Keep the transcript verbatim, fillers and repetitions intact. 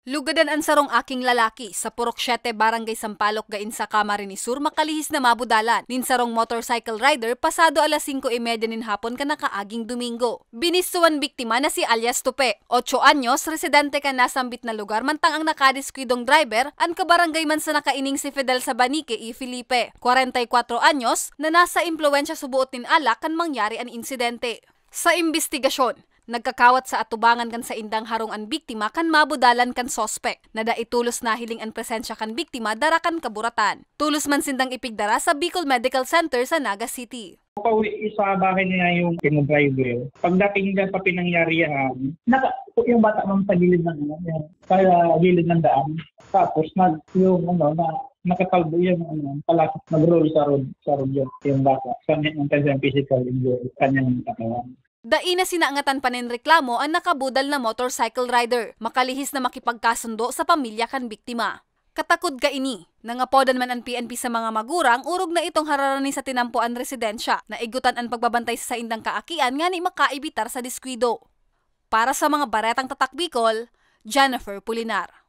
Lugadan an sarong aking lalaki sa Purok Siete, Barangay Sampaloc, Gainza, Camarines Sur, makalihis na mabudalan nin sarong motorcycle rider pasado alas singko y media nin hapon kan nakaaging Domingo. Binisto an biktima na si alias Tupe, otso anyos, residente kan nasambit na lugar, mantang ang nakadiskwidong driver, an kabarangay man sana kaining si Fidel Sabanique y Felipe, kwarenta y kwatro anyos, na nasa impluwensya suboot nin alak kan mangyari an insidente. Sa imbestigasyon, nagkakawat sa atubangan kan saindang harong an biktima kan mabudalan kan suspek, na dai tolos nahiling an presensya kan biktima dara kan kaburatan. Tolos man sindang ipigdara sa Bicol Medical Center sa Naga City. Pauwi sa bahay niya yung driver. Pagdating dyan sa pinangyarihan, naka, yung bata man sa gilid ng ano, yung, sa gilid ng daan. Tapos nag, yung ano, na nakatalbo yung ano, pala, nag-roll sa road, sa road yung, yung bata. Kanya yung kanyang physical injury, kanyang katawan. Dai na sinangatan pa nin reklamo an nakabudal na motorcycle rider, makalihis na makipagkasundo sa pamilya kan biktima. Katakod kaini, nangapodan man an P N P sa mga magurang, orog na itong hararani sa tinampo an residensya, naigutan an pagbabantay sa saindang kaakian ngani makaibitar sa diskwido. Para sa mga Baretang Tatak Bicol, Jennifer Pulinar.